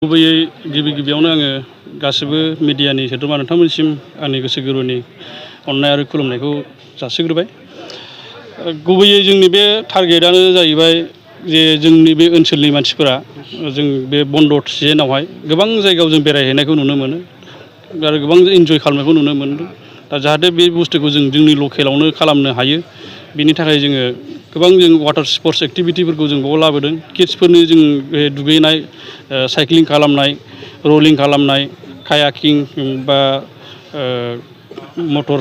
गुबैयै गिबियावनो आङो गासिबो मिडियानि सोद्रोमा नोंथांमोननिसिम आंनि गोसो गोरबोनि अननाय आरो खुलुमनायखौ जासिग्रोबाय। गुबैयै जोंनि बे टारगेटआनो जाहैबाय जे जोंनि बे ओनसोलनि मानसिफोरा जों बे बन्द' सिजेनावहाय गोबां जायगायाव जों बेरायहैनायखौ नुनो मोनो आरो गोबां इन्जय खालामनायखौ नुनो मोनदों। दा जाहाथे बे बुस्थुखौ जों जोंनि लकेलावनो खालामनो हायो बिनि थाखाय जोङो गोबां वाटार स्पर्ट्स एक्टिभिटिफोरखौ जों बाव लाबोदों। किड्सफोरनि जों बे दुगैनाय, साइक्लिं खालामनाय, रलिं खालामनाय, कायाकिं बा मटर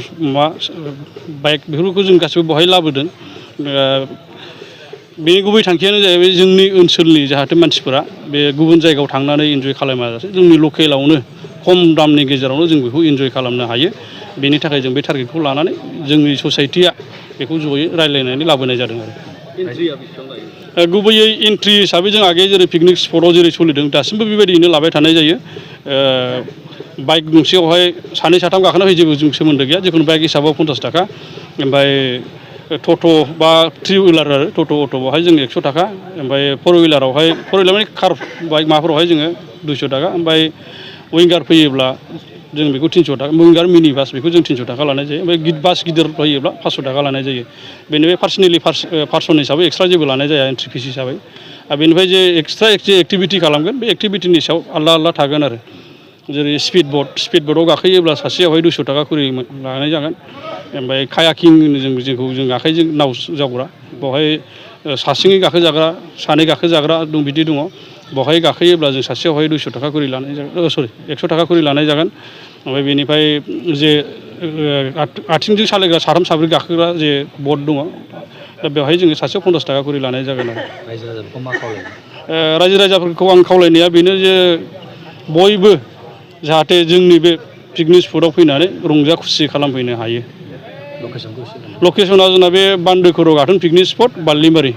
बाइक बेफोरखौ जों गासिबो बेवहाय लाबोदों। बेनि गुबै थांखियानो जाहैबाय जोंनि ओनसोलनि जाहाथे मानसिफोरा बे गुबुन जायगायाव थांनानै इन्जय खालामाजासे जोंनि लकेलावनो खम दामनि गेजेरावनो जों बेखौ इन्जय खालामनो हायो। बेनि थाखाय जों बे टारगेटखौ लानानै जोंनि ससाइटिया बेखौ जयै रायज्लायनानै लाबोनाय जादों आरो। गुबैयै एन्ट्रि हिसाबै जों आगोल जेरै पिकनिक स्पटआव जेरै सोलिदों दासिमबो बेबायदियैनो लाबाय थानाय जायो। बाइक गंसेयावहाय सानै साथाम गाखोना फै जेबो जों सोमोन्दो गैया, जिखुनु बाइक हिसाबाव 50 थाखा, ओमफ्राय टट' बा 3 हुइलार आरो अट' बावहाय जों 100 थाखा, ओमफ्राय 4 हुइलारावहाय 4 हुइलार माने कार बाइक माबाफोरावहाय जोङो 200 थाखा, ओमफ्राय विंगार फैयोब्ला जों बेखौ 300 थाखा, विंगार मिनि बास बेखौ जों 300 थाखा लानाय जायो। ओमफ्राय बास गिदिर फैयोब्ला 500 थाखा लानाय जायो। बेनिफ्राय पार्सनेलि पार्सन हिसाबै एक्सट्रा जेबो लानाय जाया एन्ट्रि फिस हिसाबै। आरो बेनिफ्राय जे एक्सट्रा एक्टिभिटि खालामगोन बे एक्टिभिटिनि सायाव आलदा थागोन आरो। जेरै स्पिड बोटआव गाखोयोब्ला सासेयावहाय 200 थाखा खरि लानाय जागोन। ओमफ्राय कायाकिं जों जेखौ जों आखाइजों नाव जावग्रा बेवहाय सासेङै गाखोजाग्रा, सानै गाखोजाग्रा दं, बिदि दङ। बेवहाय गाखोयोब्ला जों सासेयावहाय 200 थाखा खरि लानाय जागोन, 100 थाखा खरि लानाय जागोन। ओमफ्राय बेनिफ्राय जे आथिंजों सालायग्रा साथाम साब्रै गाखोग्रा जे बट दङ, दा बेवहाय जोङो सासेयाव 50 थाखा खरि लानाय जागोन आरो। रायजो राजाफोरखौ आं खावलायनाया बेनो जे बयबो जाहाथे जोंनि बे पिकनिक स्पटआव फैनानै रंजा खुसि खालामफैनो हायो। लकेसना जोंना बे बान्दो खर' गाथोन पिकनिक स्पट बारलिमारि।